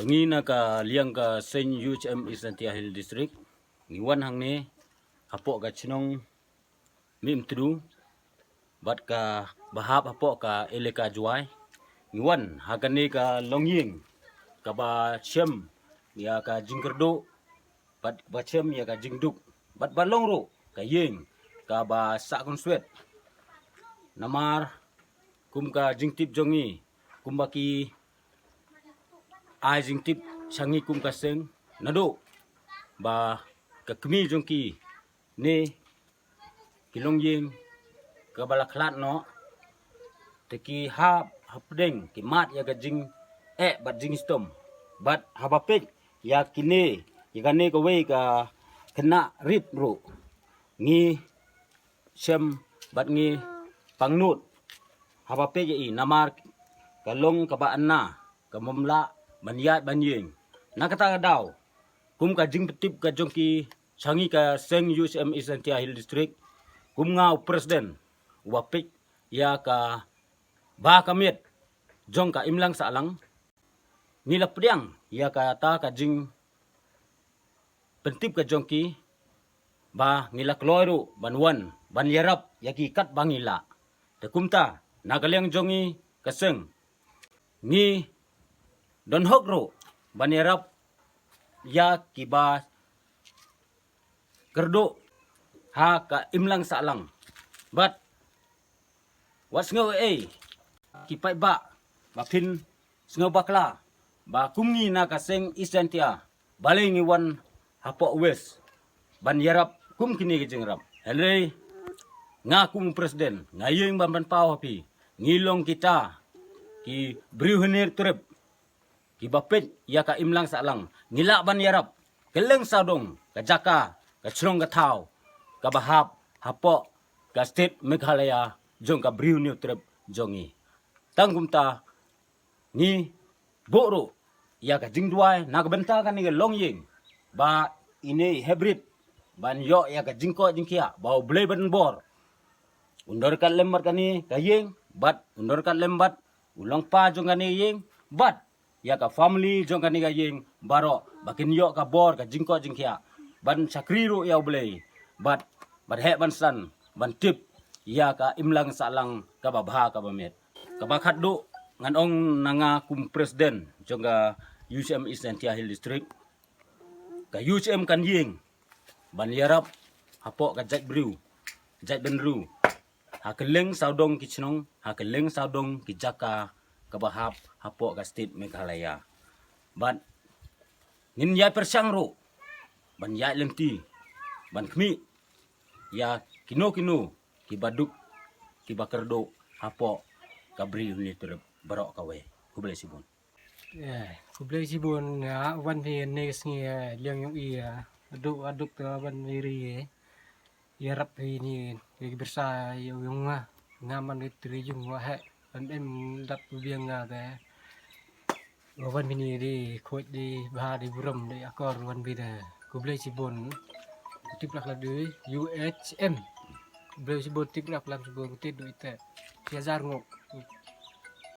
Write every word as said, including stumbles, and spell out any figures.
Ngi na ka liang ka seng U H M East Jaintia Hill District, ngi wan hangne hapoh ka chnong Mihmyntdu bad ka bahap hapoh ka elaka Jwai. Ngi wan ha kane ka longïing kaba shem ïa ka jingkyrduh bad ba shem ïa ka jingduk bad ba long ruh ka ïing kaba sah khunswet. Namar kum ka jingtip jong ngi, kumba ki ai jingtip sha ngi kum ka seng, naduh ba ka kmie jong ki ne ki longïing kaba la khlad noh, te ki hap hapdeng ki mad ïa ka jingeh bad jingshitom. Bad haba peit ïa kine, ïa kane kawei ka khynnah rit ruh, ngi shem bad ngi pangnud haba peit ïa i, namar ka long kaba anna, ka bym lah ban ïaid ban ïeng. Na kata ka daw, kum ka jingpyntip ka jong ki sha ngi ka seng U H M East Jaintia Hill District, kum nga u president uba peit ïa ka ba ka miet jong ka imlang sahlang, ngi la pdiang ïa kata ka jingpyntip ka jong ki, ba ngi la kloi ruh ban wan ban ïarap ïa ki katba ngi lah. Te kumta, na ka liang jong ngi ka seng, ngi don hok ruh ban ïarap ïa kiba kyrduh ha ka imlang sahlang. Bad wat sngew ei ei ki paidbah ba phin sngew bakla ba kum ngi na ka seng East Jaintia, balei ngi wan hapoh West ban ïarap kum kine ki jingïarap. Hynrei nga kum president nga ïeng ban pynpaw ha phi, ngi long kita ki briew hynñiew trep kiba peit ïa ka imlang sahlang, ngi lah ban ïarap kylleng sawdong ka jaka, ka shnong ka thaw kaba hap hapoh ka state Meghalaya jong ka briew hynñiew trep jong ngi. Tang kumta, ngi buh ruh ïa ka jingduwai na ka bynta kane ka longïing ba ine hybrid ban ïoh ïa ka jingkoit jingkhiah, ba U Blei ban bor un don ryngkat lem bad kane ka ïing bad un don ryngkat lem bad u longpa jong kane ka ïing bad ïa ka family jong kane ka ïing baroh, ba kin ïoh ka bor ka jingkoit jingkhiah, ban shakri ruh ïa U Blei bad ban heh ban san ban tip ïa ka imlang sahlang kaba bha kaba miet. Kaba khatduh, ngan ong na nga kum president jong ka U H M East Jaintia Hill District, ka U H M kan ïeng ban ïarap hapoh ka jaitbynriew, jaitbynriew ha kylleng sawdong ki shnong, ha kylleng sawdong ki jaka kaba hap hapoh ka state Meghalaya. Bad ngin ïai pyrshang ruh ban ïaid lynti ban khmih ïa kino kino kiba duk kiba kyrduh hapoh ka briew hynñiew trep baroh kawei. Khublei shibun. Khublei shibun. Wan phi ne ka sngi, liang jong i, aduk aduk te wan phi ri, ïarap phi ni, ïa ki byrsa ïa u jong nga, nga man ri tri jong nga heh, ban em dap u biang nga te. Wan phi ni di khuid di bha di burom di akor wan phi de. Khublei shibun. Tip rak la dei U H M. Khublei shibun, tip rak lam shibun, khutit du ite. Sia jar ngok.